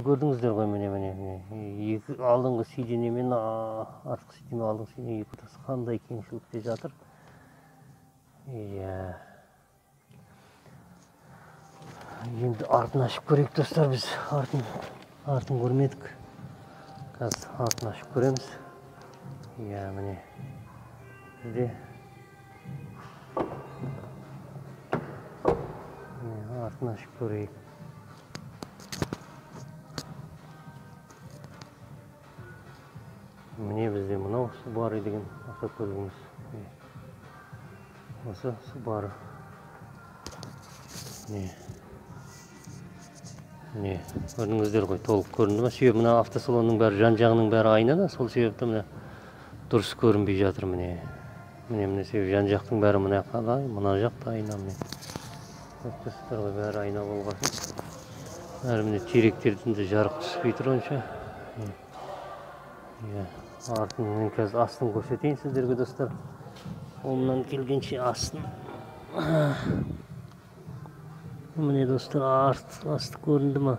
Көрдіңіздер ғой, міне, міне, міне. Екі алдыңғы сиденье мен артқы сиденье, алдыңғы сиденье екі ортасы қандай кеңшілікте жатыр. Иә. Енді артын ашып көрейік, достар, біз артын көрмедік. Қазір артын ашып көреміз. Иә, міне. Бізде міне артын ашып көрейік. Міне бізде мынау Subaru деген автокөлігіміз. Осы Subaru. Міне. Міне, көрдіңіздер ғой, толық көрінді ма? Себебі мына автосалонның бәрі, жан-жағының бәрі айнада, сол себепті мына дұрыс көрінбей жатыр міне. Міне, міне, себебі жан-жақтың бәрі мына жақта, мына жақта айна міне. Көріп тұрсыздар ғой, бәрі айна болғасын. Бәрі міне теректерден де жарық түспей тұр онша. Иә, артын мен қазір астын көрсетейін сіздерге, достар. Қолымнан келгенше астын. Міне, достар, асты көрінді ма?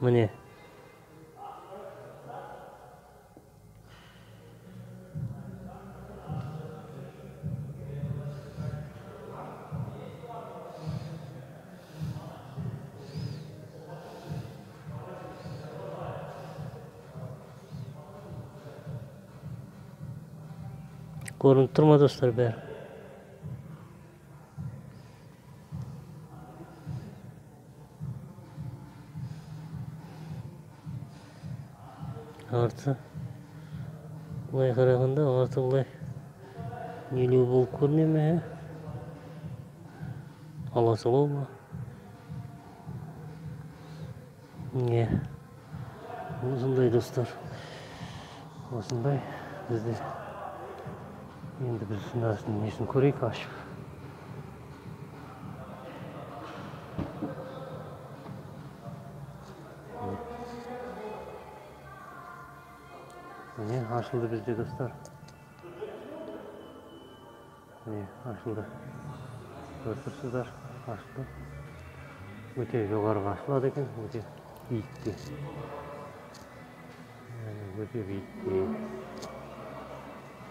Міне. Көрініп тұр ма, достар, бәрі? Арты былай қарағанда, арты былай нелеу болып көріне ме? Аласалау ма? Не? Осындай, достар. Осындай бізде. Енді біз мынасын несін көрейік ашып. Міне ашылды бізде, достар. Міне ашылды. Көріп тұрсыздар, ашылды. Өте жоғарыға ашылады екен, өте биікке. Өте биікке.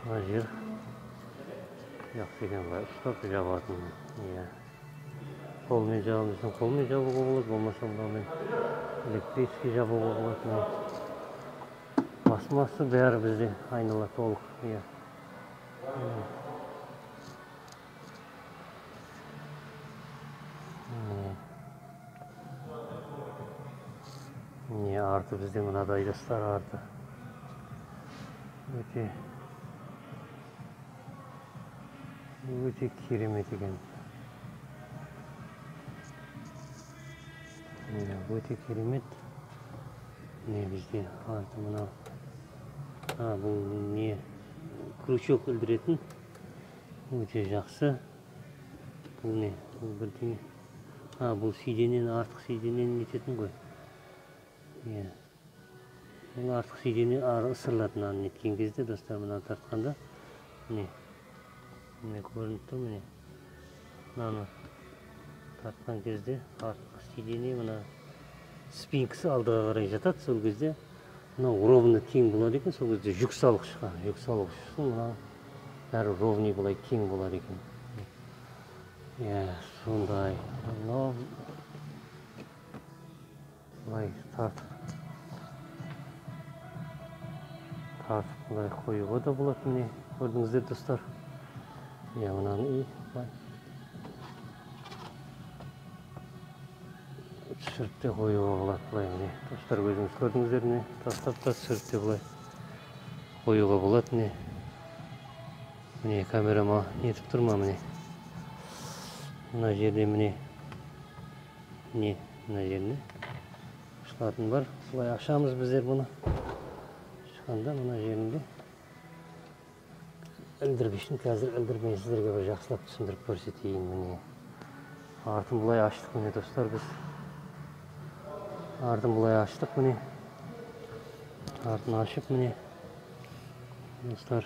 Мына жер жақсы екен, былай ұстап жабатын. Иә. Қолмен жабамын десең, қолмен жабуға болады, болмаса мынаумен электрический жабуға болады. Мынау пластмассы бәрі бізде айнала толық. Иә. Міне арты бізде мынадай, достар, арты. Өте өте керемет екен. Міне, өте керемет. Міне бізде арты мынау. Бұл не крючок ілдіретін. Өте жақсы. Бұл не? Бұл бірдеңе. Бұл сиденені, артық сиденені нететін ғой. Иә. Бұл артық сидене ысырылады мынаны неткен кезде, достар, мынаны тартқанда. Міне. Міне көрініп тұр, міне. Мынаны тартқан кезде артқы сидене мына спинкасы алдыға қарай жатады, сол кезде мынау ровно тең болады екен, сол кезде жүк салғышқа, жүк салғыш үшін мына бәрі ровный былай тең болады екен. Иә, сондай. Мынау былай тартып былай қоюға да болады, міне көрдіңіздер, достар. Иә, мынаны и былай түсіріп те қоюға болады былай, міне. Достар, өзіңіз көрдіңіздер, міне тастап та түсіріп те былай қоюға болады, міне. Міне камерама нетіп тұр ма, міне. Мына жерде міне, міне мына жерінде ашылатын бар. Былай ашамыз біздер бұны. Шыққанда мына жерінде ілдіргішін қазір ілдірмей сіздерге бір жақсылап түсіндіріп көрсетейін, міне. Артын былай аштық, міне, достар, біз. Артын былай аштық міне. Артын ашып міне. Достар,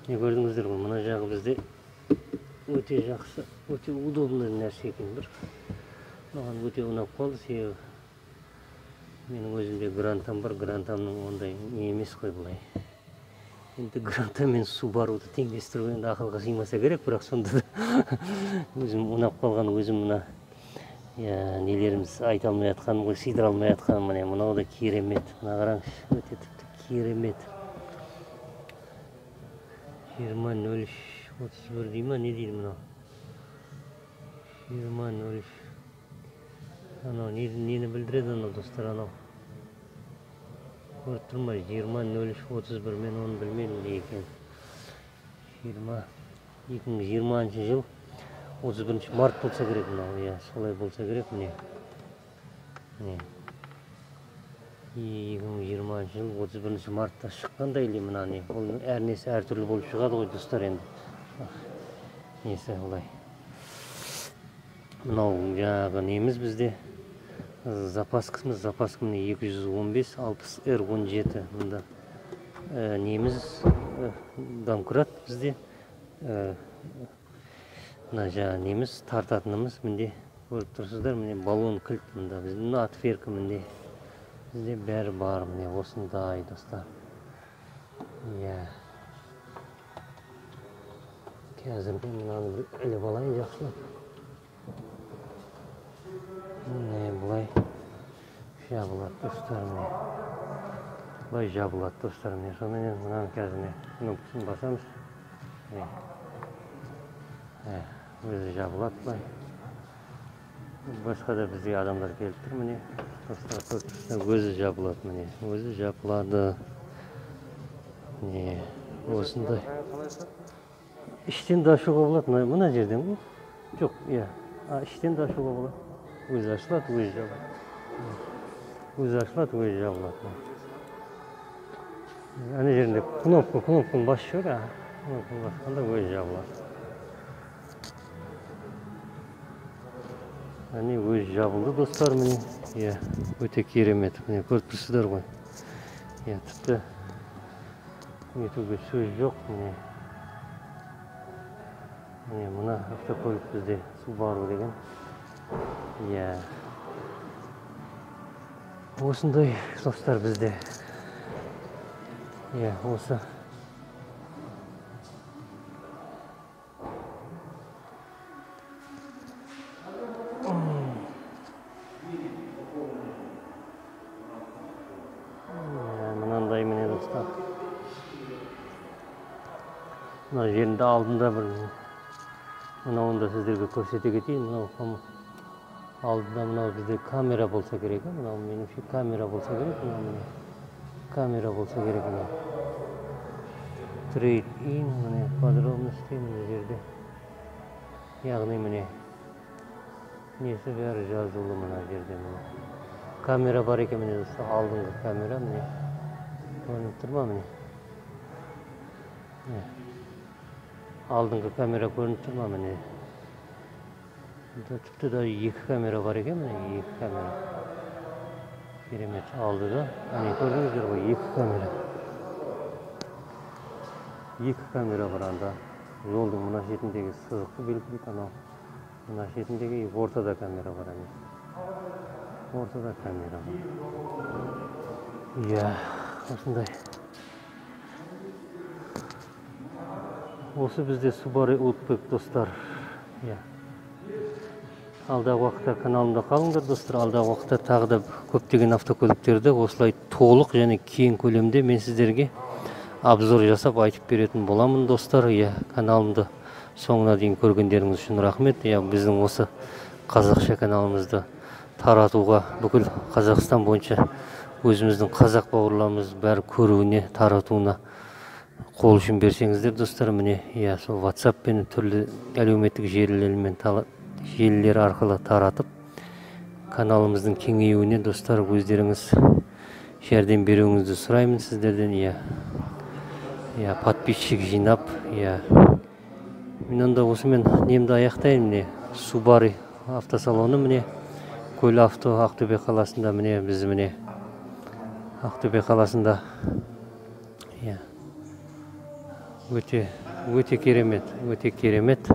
не көрдіңіздер ғой, мына жағы бізде өте жақсы, өте удобный нәрсе екен бір. Маған өте ұнап қалды, себебі менің өзімде Грантам бар, Грантамның ондай не емес қой былай. Енді Гранта мен Субаруды теңдестіру енді ақылға сыймаса керек, бірақ сонда да өзім ұнап қалған, өзім мына нелеріміз айта алмай жатқаным ғой, сыйдыра алмай жатқаным міне, мынау да керемет. Мына қараңызшы, өте тіпті керемет. 20.03.31 дей ма, не дейді мынау? 20.03. Анау нені білдіреді анау, достар, анау? Көріп тұр ма? 20.03.31, мен оны білмедім не екенін. 2020 жыл 31 март болса керек мынау, иә, солай болса керек міне. Міне. 2020 жыл 31 мартта шыққандай или мына не? Ол әр несі әртүрлі болып шығады ғой, достар, енді. Несі олай. Мынау жаңағы неміз бізде запаскамыз, запаска міне 215 60 R 17. Мында неміз домкрат бізде. Мына жаңағы неміз тартатынымыз мінде көріп тұрсыздар, міне баллон кілт мында бізде, мына отверка мінде бізде бәрі бар міне осындай, достар. Иә. Қазір мен мынаны бір іліп алайын жақсылап. Міне былай жабылады, достар, міне. Былай жабылады, достар, міне. Сонымен мынаны қазір міне кнопкасын басамыз. Міне. Өзі жабылады былай. Басқа да бізге адамдар келіп тұр міне. Достар, көріп тұрсыздар, өзі жабылады міне. Өзі жабылады. Міне, осындай. Іштен де ашуға болады, мына жерден ғой. Жоқ, иә. Іштен де ашуға болады. Өзі ашылады, өзі жабылады. Өзі ашылады, өзі жабылады. Ана жерінде кнопканы басып жібер, кнопканы басқанда өзі жабылады. Әне өзі жабылды, достар, міне. Иә, өте керемет. Міне көріп тұрсыздар ғой. Иә, тіпті нетуге сөз жоқ, міне. Міне мына автокөлік бізде Субару деген. Иә. Осындай, достар, бізде. Иә, осы. Мынандай міне, достар. Мына жерінде алдында бір мынауын да сіздерге көрсете кетейін. Мынау алдында мынау бізде камера болса керек, мынау меніңше камера болса керек, мынау міне камера болса керек мынау. Трейд ин, міне подробности мына жерде. Яғни міне несі бәрі жазулы мына жерде міне. Камера бар екен міне, достар, алдыңғы камера міне. Көрініп тұр ма міне? Міне. Алдыңғы камера көрініп тұр ма міне? Тіпті да екі камера бар екен міне, екі камера. Керемет, алды да. Әне көрдіңіздер ғой, екі камера. Екі камера бар анда. Жолдың мына шетіндегі сызықты белгілейді, анау мына шетіндегі ортада камера бар әне. Ортада камера бар. Иә, осындай. Осы бізде Subaru Outback, достар. Иә. Алдағы уақытта каналымда қалыңдар, достар. Алдағы уақытта тағы да көптеген автокөліктерді осылай толық және кең көлемде мен сіздерге обзор жасап айтып беретін боламын, достар. Иә, каналымды соңына дейін көргендеріңіз үшін рахмет. Иә, біздің осы қазақша каналымызды таратуға бүкіл Қазақстан бойынша өзіміздің қазақ бауырларымыз бәрі көруіне, таратуына қол ұшын берсеңіздер, достар, міне, иә, сол WhatsApp пен түрлі әлеуметтік желілермен желілер арқылы таратып, каналымыздың кеңеюіне, достар, өздеріңіз жәрдем беруіңізді сұраймын сіздерден. Иә, иә, подписчик жинап, иә. Мен онда осымен немді аяқтайын, міне, Subaru автосалоны, міне, Көл авто Ақтөбе қаласында. Міне біз міне Ақтөбе қаласында. Иә. Өте өте керемет, өте керемет.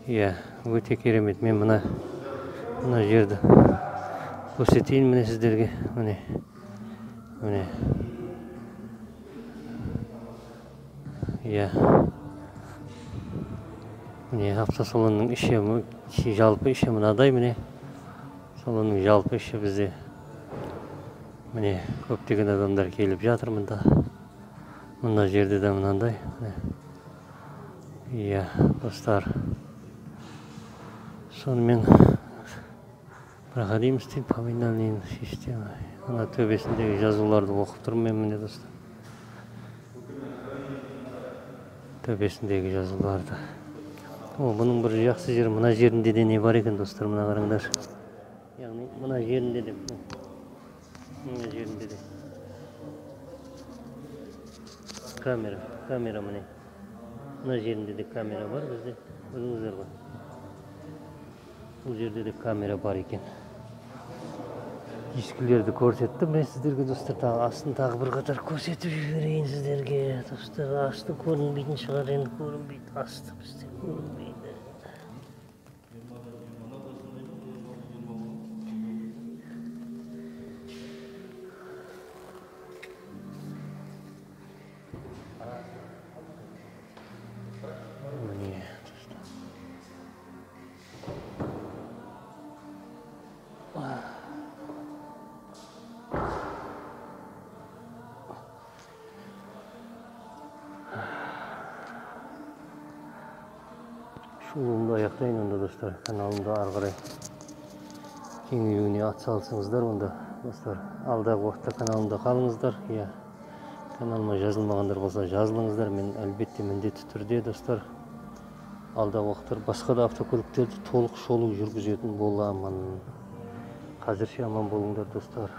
Иә, өте керемет. Мен мына жерді көрсетейін міне сіздерге. Міне. Міне. Иә. Міне автосалонның іші, жалпы іші мынадай міне. Салонның жалпы іші бізде. Міне көптеген адамдар келіп жатыр мында. Мына жерде де мынандай. Иә, достар. Сонымен проходимости поминальной системы. Ана төбесіндегі жазуларды оқып тұрмын мен міне достар. Төбесіндегі жазуларды. О, бұның бір жақсы жері, мына жерінде де не бар екен достар, мына қараңдар. Яғни мына жерінде де, мына жерінде де камера, камера міне. Мына жерінде де камера бар бізде, көрдіңіздер ғой. Бұл жерде де камера бар екен. Дискілерді көрсеттім мен сіздерге достар, тағы астын тағы бір қатар көрсетіп жіберейін сіздерге. Достар, асты көрінбейтін шығар, енді көрінбейді, асты бізде көрінбейді. Міне, достар. Шолуымды аяқтайын онда достар. Каналымды ары қарай кеңеюіне атсалысыңыздар онда достар. Алдағы уақытта каналымда қалыңыздар. Иә, каналыма жазылмағандар болса жазылыңыздар. Мен әлбетте міндетті түрде достар алдағы уақыттар басқа да автокөліктерді толық шолу жүргізетін боламын. Қазірше аман болыңдар достар.